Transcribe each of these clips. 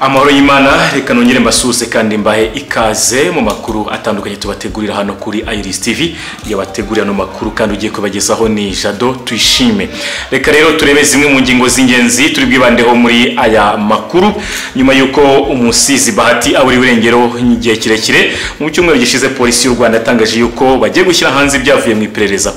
Amahoro y'Imana, reka nongere mbasuhuze kandi mbahe ikaze mu makuru atandukanye tubategurira hano kuri Iris TV. Yabategurira no makuru kandi ugiye kubagezaho ni Jado Tuyishime. Reka rero turebe zimwe mu ngingo z'ingenzi turi bwibandeho muri aya makuru. Nyuma yuko umusizi Bahati aburi burengero igihe kirekire, mu cyumweru gishize polisi y'u Rwanda yatangaje yuko bagiye gushyira hanze ibyavuye mu iperereza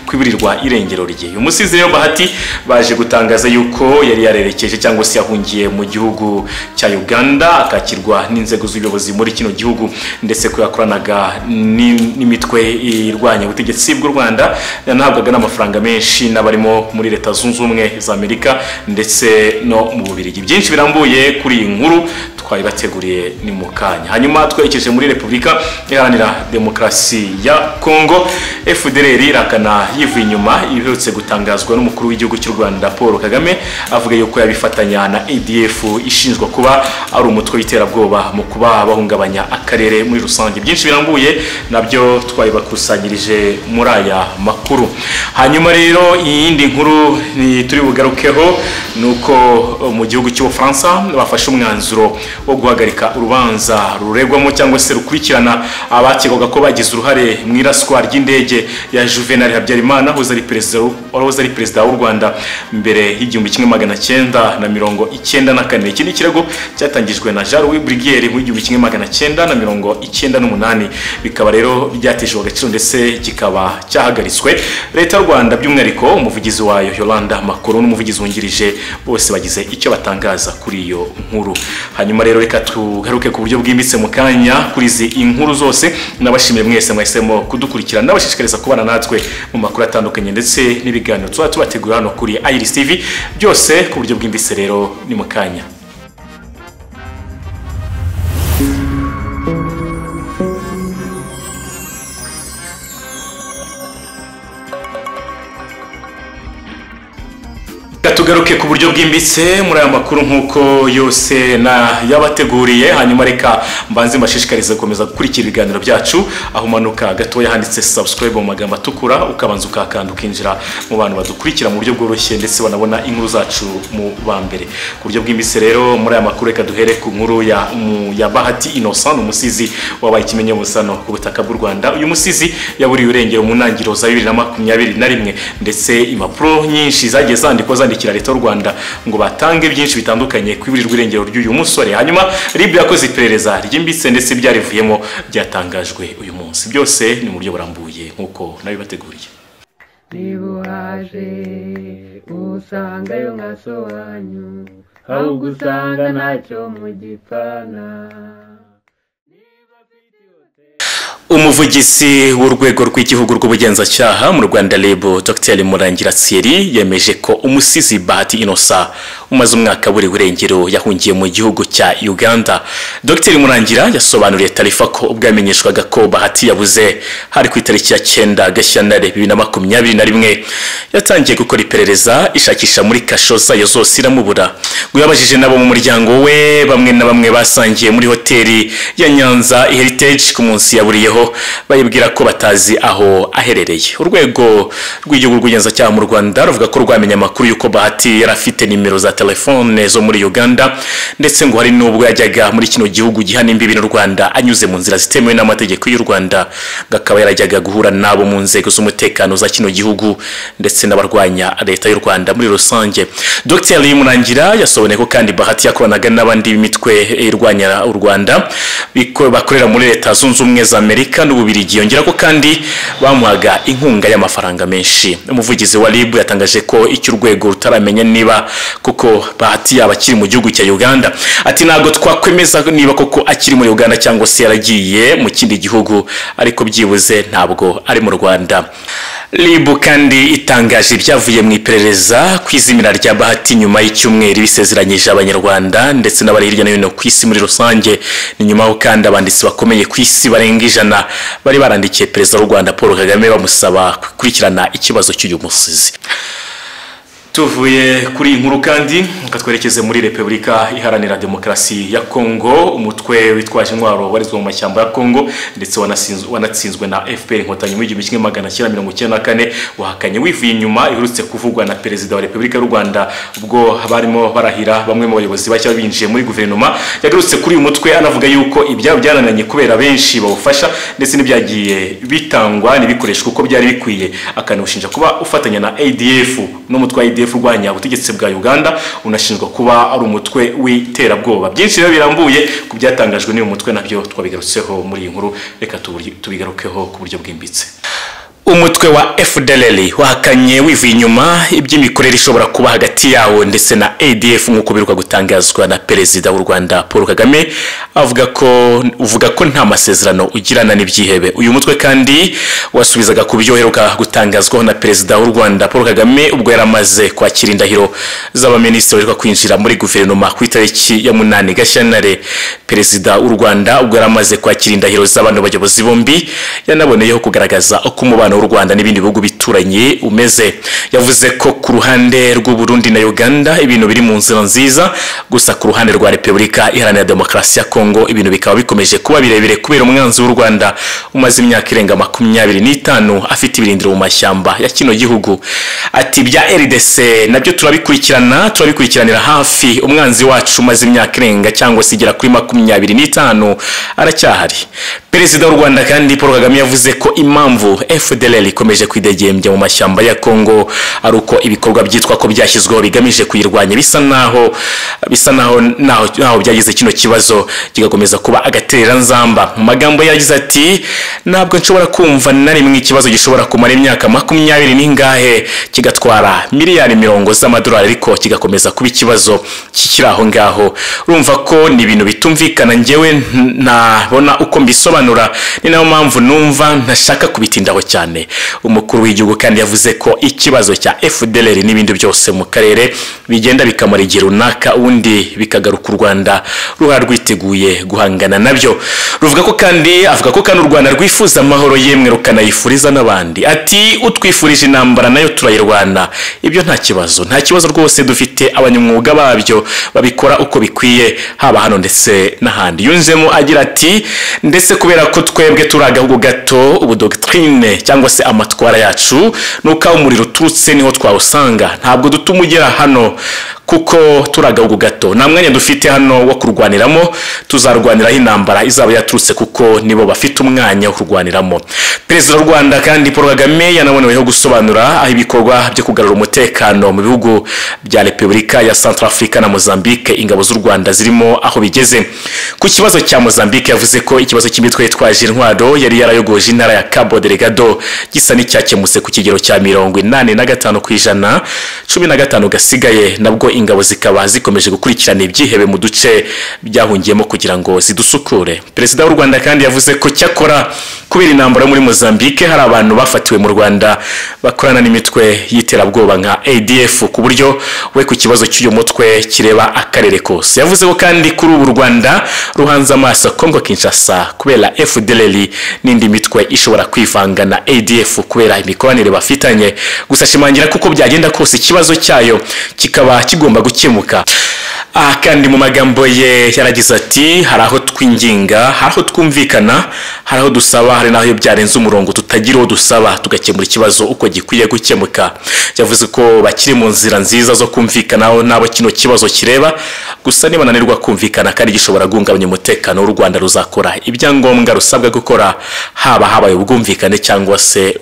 kwiburirwa irengero rye. Umusizi rero Bahati baje gutangaza yuko yari yarerekeje cyangwa se yahungiye mu gihugu cya Uganda, akakirwa n'inzego z'ubuyobozi muri kino gihugu, ndetse ko yakoranaga n'imitwe irwanya ubutegetsi bw'u Rwanda, yanahabwaga n'amafaranga menshi n'abarimo muri Leta Zunze Ubumwe za Amerika ndetse no mu Bubiligi. Byinshi birambuye kuri iyi nkuru twayibateguriye ni mu kanya. Hanyuma twerekeje muri Repubulika Iharanira Demokarasi ya Kongo, FDLR irakana yivuye inyuma iherutse gutangazwa n'umukuru w'igihugu cy'u Rwanda Paul Kagame, avuga yuko yabifatanya na ADF ishinjwa kuba ari umutwe w'iterabwoba mu kuba bahungabanya akarere muri rusange. Byinshi birambuye nabyo twayibakusanyirije muri aya makuru. Hanyuma rero iyindi nkuru turi bugarukeho nuko mu gihugu cy'Ubufaransa bafashe umwanzuro wo guhagarika urubanza ruregwamo cyangwa se rukurikirana abakekwaga ko bagize uruhare mu iraswa ry'indege ya Juvenal Habyarimana wahoze ari perezida w'u Rwanda mbere y'1994. Iki ni ikirego cyatangijwe na Jean Louis Bruguière mu 1998, bikaba rero byatejwe agaciro ndetse kikaba cyahagaritswe. Leta y'u Rwanda by'umwihariko umuvugizi wayo Yolanda Makuru n'umuvugizi wungirije bose bagize icyo batangaza kuri iyo nkuru. Hanyuma rero reka tugaruke ku buryo bwimbitse mu kanya kuri izi inkuru zose. Nabashimiye mwese mwahisemo kudukurikira, nabashishikariza kubana natwe mu makuru atandukanye ndetse n'ibiganiro tuba tubategura hano kuri Iris TV, byose ku buryo bwimbitse rero ni mu kanya. Tugaruke ku buryo bwimbitse muri aya makuru nkuko yose na yabateguriye. Hanyuma reka mbanze mbashishikarize gukomeza gukurikira ibiganiro byacu, aho umanuka gatoya handitse subscribe mu magambo atukura, ukabanza ukakanda ukinjira mu bantu badukurikira mu buryo bworoshye ndetse banabona inkuru zacu mu ba mbere. Ku buryo bwimbitse rero muri aya makuru reka duhere ku nkuru ya Bahati Innocent, umusizi wabaye ikimenyabuzano ku butaka bw'u Rwanda. Uyu musizi yaburiye urengero mu ntangiriro za 2021, ndetse impapuro nyinshi zagiye zandikwa zandikira Leta y'u Rwanda ngo batange byinshi bitandukanye kwiburirwa irengero ry'uyu musore. Hanyuma RIB yakoze iperereza ryimbitse ndetse byarivuyemo byatangajwe uyu munsi. Byose ni mu buryo burambuye nkuko nabibateguriye. Niba waje usangayo nka so wanyu, ahubwo usanga ntacyo mugipfana. Umuvugizi w'urwego rw'igihugu rw'ubugenzacyaha mu Rwanda RIB Dr Murangira Thierry yemeje ko umusizi Bahati Innocent umaze umwaka buri burengero yahungiye mu gihugu cya Uganda. Dr Murangira yasobanuriye Taarifa ko ubwo yamenyeshwaga ko Bahati yabuze hari ku itariki ya 9 Gashyantare 2021, yatangiye gukora iperereza ishakisha muri kasho zayo zose iramubura. Ngo yabajije nabo mu muryango we bamwe na bamwe basangiye muri hoteli ya Nyanza Heritage ku munsi yaburiyeho, bayibwira ko batazi aho aherereye. Urwego rw'igihugu rw'ubugenzacyaha mu Rwanda ruvuga ko rwamenye amakuru y'uko Bahati yari afite nimero za telefone zo muri Uganda, ndetse ngo hari n'ubwo yajyaga muri kino gihugu gihana imbibi n'u Rwanda anyuze mu nzira zitemewe n'amategeko y'u Rwanda, akaba yarajyaga guhura nabo mu nzego z'umutekano za kino gihugu ndetse n'abarwanya Leta y'u Rwanda muri rusange. Dr Murangira yasobanuye ko kandi Bahati yakoranaga n'abandi b'imitwe irwanya u Rwanda bakorera muri Leta Zunze Ubumwe za Amerika n'Ububiligi, yongera ko kandi bamuhaga inkunga y'amafaranga menshi. Umuvugizi wa RIB yatangaje ko icyo urwego rutaramenya niba kuko Bahati yaba akiri mu gihugu cya Uganda. Ati ntabwo twakwemeza niba koko akiri muri Uganda cyangwa se yaragiye mu kindi gihugu, ariko byibuze ntabwo ari mu Rwanda. RIB kandi itangaje ibyavuye mu iperereza kwizimira rya Bahati nyuma y'icyumweru bisezeranyije abanyarwanda ndetse n'abari hirya no hino ku isi muri rusange. Ni nyuma aho kandi abanditsi bakomeye ku isi barenga 100 bari barandikiye Perezida w'u Rwanda Paul Kagame bamusaba gukurikirana ikibazo cy'uyu musizi. Tuvuye kuri inkuru kandi katwerekeze muri Repubulika Iharanira Demokarasi ya Kongo. Umutwe witwaje intwaro warizwe mu mashyamba ya Kongo ndetse wanatsinzwe na FPR Inkotanyi mu 1994 wahakanye wivuye inyuma iherutse kuvugwa na Perezida wa Repubulika y'u Rwanda ubwo barimo barahira bamwe mu bayobozi bashya binjiye muri guverinoma. Yagarutse kuri uyu mutwe anavuga yuko ibyabo byanananye kubera benshi bawufasha ndetse n'ibyagiye bitangwa n'ibikoreshwa uko byari bikwiye, akanawushinja kuba ufatanya na ADF n'umutwe wa ADF urwanya ubutegetsi bwa Uganda unashinjwa kuba ari umutwe w'iterabwoba. Byinshi rero birambuye ku byatangajwe n'uyu mutwe nabyo twabigarutseho muri iyi nkuru, reka tubigarukeho ku buryo bwimbitse. Umutwe wa FDLR wahakanye wivuye inyuma iby'imikorere ishobora kuba hagati yawo ndetse na ADF nk'uko biruka gutangazwa na Perezida w'u Rwanda Paul Kagame, avuga ko nta masezerano ugirana n'ibyihebe. Uyu mutwe kandi wasubizaga ku byo heruka gutangazwaho na Perezida w'u Rwanda Paul Kagame ubwo yaramaze kwakira indahiro z'abaminisitiri baheruka kwinjira muri guverinoma ku itariki ya 8 Gashyantare. Perezida w'u Rwanda ubwo yaramaze kwakira indahiro z'abantu bayobozi bombi yanaboneyeho kugaragaza uko umubano w'u Rwanda n'ibindi bihugu bituranye umeze. Yavuze ko ku ruhande rw'u Burundi na Uganda ibintu biri mu nzira nziza, gusa ku ruhande rwa Repubulika Iharanira Demokarasi ya Kongo ibintu bikaba bikomeje kuba birebire kubera umwanzi w'u Rwanda umaze imyaka irenga 25 afite ibirindiro mu mashyamba ya kino gihugu. Ati bya RDC nabyo turabikurikiranira hafi, umwanzi wacu umaze imyaka irenga cyangwa se igera kuri 25 aracyahari. Perezida w'u Rwanda kandi Paul Kagame yavuze ko impamvu FDLR ikomeje kwidegembya mu mashyamba ya Kongo ari uko ibikorwa byitwa ko byashyizweho bigamije kuyirwanya bisa naho byagize kino kibazo kigakomeza kuba agatereranzamba. Mu magambo yagize ati ntabwo nshobora kumva na rimwe ikibazo gishobora kumara imyaka 20 n'ingahe kigatwara miliyari 100 z'amadolari ariko kigakomeza kuba ikibazo kikiri aho ngaho. Urumva ko ni ibintu bitumvikana, njyewe ntabona uko mbisobanura, ni nayo mpamvu numva ntashaka kubitindaho cyane. Umukuru w'igihugu kandi yavuze ko ikibazo cya FDLR n'ibindi byose mu karere bigenda bikamara igihe runaka ubundi bikagaruka u Rwanda ruha rwiteguye guhangana nabyo. Ruvuga ko kandi avuga ko kandi u Rwanda rwifuza amahoro yemwe rukanayifuriza n'abandi. Ati utwifurije intambara nayo turayirwana, ibyo nta kibazo rwose, dufite abanyamwuga babyo babikora uko bikwiye haba hano ndetse n'ahandi. Yunzemo agira ati ndetse kubera ko twebwe turi agahugu gato, ubu doctrine cyangwa se amatwara yacu nuko umuriro uturutse niho twawusanga, ntabwo dutuma ugera hano kuko turi agahugu gato, nta mwanya dufite hano wo kurwaniramo, tuzarwaniraho intambara izaba yaturutse kuko nibo bafite umwanya wo kurwaniramo. Perezida w'u Rwanda kandi Paul Kagame yanaboneyeho gusobanura aho ibikorwa byo kugarura umutekano mu bihugu bya Repubulika ya Centrafrica na Mozambique ingabo z'u Rwanda zirimo aho bigeze. Ku kibazo cya Mozambique yavuze ko ikibazo cy'imitwe yitwaje intwaro yari yarayogoje intara ya Cabo Delgado gisa n'icyakemutse ku kigero cya 85%, 15 gasigaye nabwo ingabo zikaba zikomeje gukurikirana ibyihebe mu duce byahungiyemo kugira ngo zidusukure. Perezida w'u Rwanda kandi yavuze ko cyakora kubera intambara muri Mozambique hari abantu bafatiwe mu Rwanda bakorana n'imitwe y'iterabwoba nka ADF ku buryo we ku kibazo cy'uyu mutwe kireba akarere kose. Yavuze ko kandi kuri ubu Rwanda ruhanze amaso Congo Kinshasa kubera FDLR n'indi mitwe ishobora kwivanga na ADF kubera imikoranire bafitanye, gusa ashimangira kuko byagenda kose ikibazo cyayo kikaba kigomba gukemuka. Kandi mu magambo ye yaragize ati hari aho twinginga, hari aho twumvikana, hari aho dusaba, hari naho byarenze umurongo tutagira uwo dusaba, tugakemura ikibazo uko gikwiye gukemuka. Yavuze ko bakiri mu nzira nziza zo kumvikanaho n'abo kino kibazo kireba, gusa nibananirwa kumvikana kandi gishobora guhungabanya umutekano w'u Rwanda ruzakora ibyangombwa rusabwa gukora, haba habaye ubwumvikane cyangwa se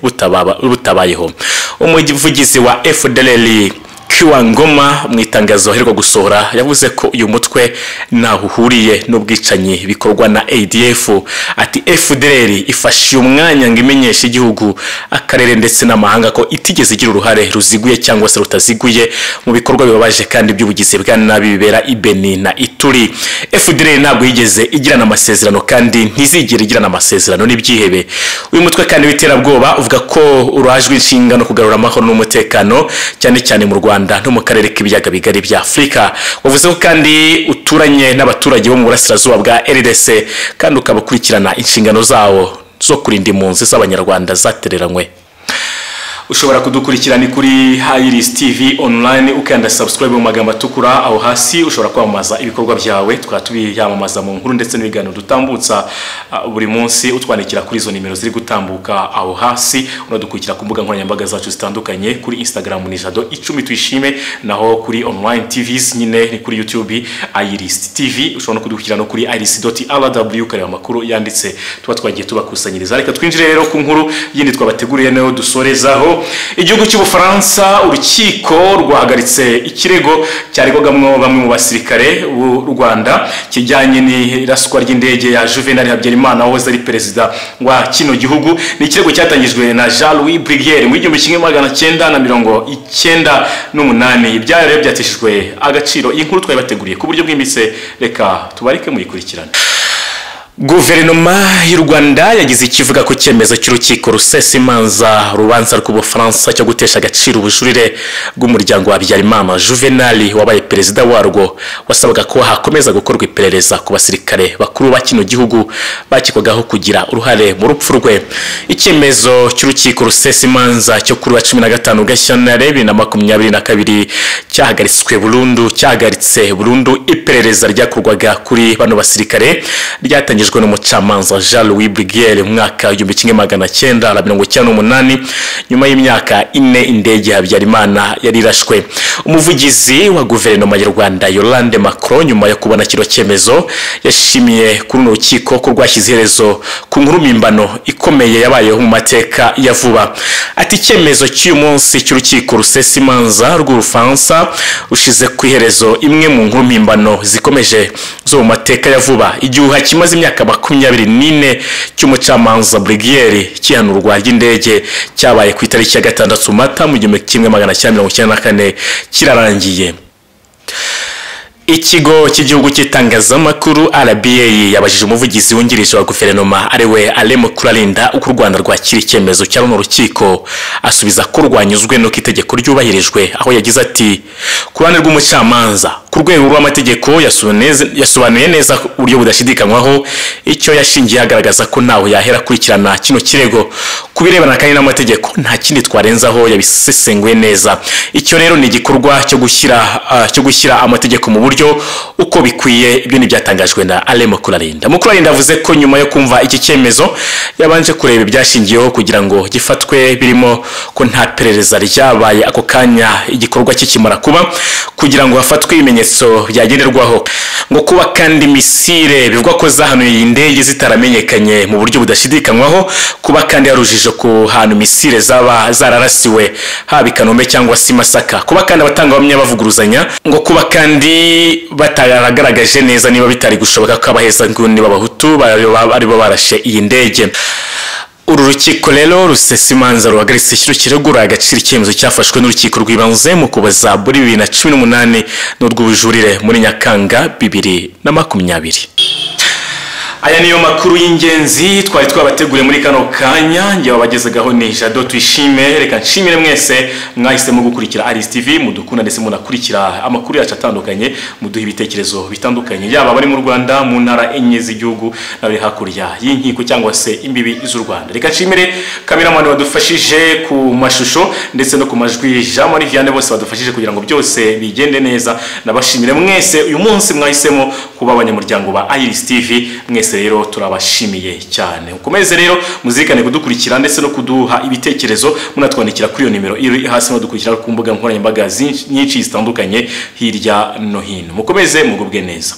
butabayeho. Umuvugizi wa FDLR Kiwangoma mu itangazo aheruka gusohora yavuze ko uyu mutwe ntaho uhuriye n'ubwicanyi bikorwa na ADF. Ati FDLR ifashe umwanya ngo imenyeshe igihugu, akarere ndetse n'amahanga ko itigeze igira uruhare ruziguye cyangwa se rutaziguye mu bikorwa bibabaje kandi by'ubugizi bwa nabi bibera i Beni na Ituri. FDLR ntabwo yigeze igirana amasezerano kandi ntizigera igirana amasezerano n'ibyihebe. Uyu mutwe kandi w'iterabwoba uvuga ko urajwe inshinga no kugarura amahoro n'umutekano cyane cyane mu Rwanda no mu karere k'ibiyaga bigari bya Afurika. Wavuze ko kandi uturanye n'abaturage bo mu burasirazuba bwa RDC kandi ukabakurikirana inshingano zawo zo kurinda impunzi z'abanyarwanda zatereranywe. Ushobora kudukurikira ni kuri Iris TV online, ukanda subscribe mu magambo atukura aho hasi. Ushobora kwamamaza ibikorwa byawe, tukaba tubiyamamaza mu nkuru ndetse n'ibiganiro dutambutsa buri munsi. Utwandikira kuri izo nimero ziri gutambuka aho hasi. Unadukurikira ku mbuga nkoranyambaga zacu zitandukanye. Kuri Instagram ni Jado 10 Tuyishime, naho kuri online TVs nyine ni kuri YouTube Iris TV. Ushobora no kudukurikira no kuri iris.rw ukareba amakuru yanditse tuba twagiye tubakusanyiriza. Reka twinjire rero ku nkuru yindi twabateguriye nayo dusorezaho. Igihugu cy'Ubufaransa, urukiko rwahagaritse ikirego cyaregwagamwo bamwe mu basirikare b'u Rwanda kijyanye n'iraswa ry'indege ya Juvenal Habyarimana wahoze ari perezida wa kino gihugu. Ni ikirego cyatangijwe na Jean-Louis Bruguière mu 1998. Ibyayo rero byateshejwe agaciro. Iyi nkuru twayibateguriye ku buryo bwimbitse, reka tubareke muyikurikirane. Guverinoma y'u Rwanda yagize ikivuga ku cyemezo cy'urukiko rusesa imanza rubanza rw'Ubufaransa cyo gutesha agaciro ubujurire bw'umuryango wa Habyarimana Juvenal wabaye perezida warwo, wasabaga ko hakomeza gukorwa iperereza ku basirikare bakuru ba kino gihugu bakikwagaho kugira uruhare mu rupfu rwe. Icyemezo cy'urukiko rusesa imanza cyo kuri wa 15 Gashyantare 2022 cyahagaritswe burundu iperereza ryakorwaga kuri bano basirikare ryatangijwe n'umucamanza Jean-Louis Bruguière mu mwaka 1998 nyuma y'imyaka ine indege ya Habyarimana yari irashwe. Umuvugizi wa guverinoma y'u Rwanda Yolande Macron, nyuma yo kubona kino cyemezo, yashimiye kuri runo rukiko ko rwashyize iherezo ku nkuru mpimbano ikomeye yabayeho mu mateka ya vuba. Ati icyemezo cy'uyu munsi cy'urukiko rusesa imanza rw'Ubufaransa rushize ku iherezo imwe mu nkuru mpimbano zikomeje zo mu mateka ya vuba. Igihuha kimaze imyaka 24 cy'umucamanza Bruguière cy'ihanurwa ry'indege cyabaye ku itariki ya 6 Mata mu 1994 kirarangiye. Ikigo cy'igihugu cy'itangazamakuru RBA yabajije umuvugizi wungirije wa guverinoma ariwe Alain Mukuralinda uko u Rwanda rwakira icyemezo cya runo rukiko, asubiza ko rwanyuzwe nuko itegeko ryubahirijwe, aho yagize ati ku ruhande rw'umucamanza ku rwego rw'amategeko yasobanuye neza uburyo budashidikanywaho icyo yashingiye agaragaza ko ntaho yahera akurikirana kino kirego. Ku birebana kandi n'amategeko nta kindi twarenzaho, yabisesenguye neza. Icyo rero ni igikorwa cyo gushyira amategeko mu buryo uko bikwiye. Ibyo ni byatangajwe na Alain Mukuralinda. Mukuralinda avuze ko nyuma yo kumva iki cyemezo yabanje kureba ibyashingiyeho kugira ngo gifatwe, birimo ko nta perereza ryabaye ako kanya igikorwa kikimara kuba kugira ngo hafatwe ibimenyetso byagenderwaho, ngo kuba kandi misile bivugwa ko zahanuye iyi ndege zitaramenyekanye mu buryo budashidikanywaho, kuba kandi yarujijo ku hantu misile zaba zararasiwe haba i Kanombe cyangwa se Masaka, kuba kandi abatangabuhamya bavuguruzanya, ngo kuba kandi bataragaragaje neza niba bitari gushoboka ko abahezanguni b'Abahutu aribo barashe iyi ndege. Uru rukiko rero rusesa imanza ruhagaritse kino kirego ruha agaciro icyemezo cyafashwe n'urukiko rw'ibanze mu Ukuboza muri 2018 n'urw'ubujurire muri Nyakanga 2020. Aya niyo makuru y'ingenzi twari twabateguriye muri kano kanya. Njye wabagezagaho ni Jado Tuyishime. Reka nshimire mwese mwahisemo gukurikira Iris TV, mudukunda ndetse munakurikira amakuru yacu atandukanye, muduha ibitekerezo bitandukanye, yaba abari mu Rwanda mu ntara enye z'igihugu n'abari hakurya y'inkiko cyangwa se imbibi z'u Rwanda. Reka nshimire cameraman wadufashije ku mashusho ndetse no ku majwi, Jean Marie Vianney, bose badufashije kugira ngo byose bigende neza. Nabashimire mwese uyu munsi mwahisemo kuba abanyamuryango ba Iris TV, mwese rero turabashimiye cyane. Ukomeze rero muzirikane kudukurikira ndetse no kuduha ibitekerezo, munatwandikira kuri iyo nimero iri hasi, mudukurikira ku mbuga nkoranyambaga nyinshi zitandukanye hirya no hino. Mukomeze mugubwe neza.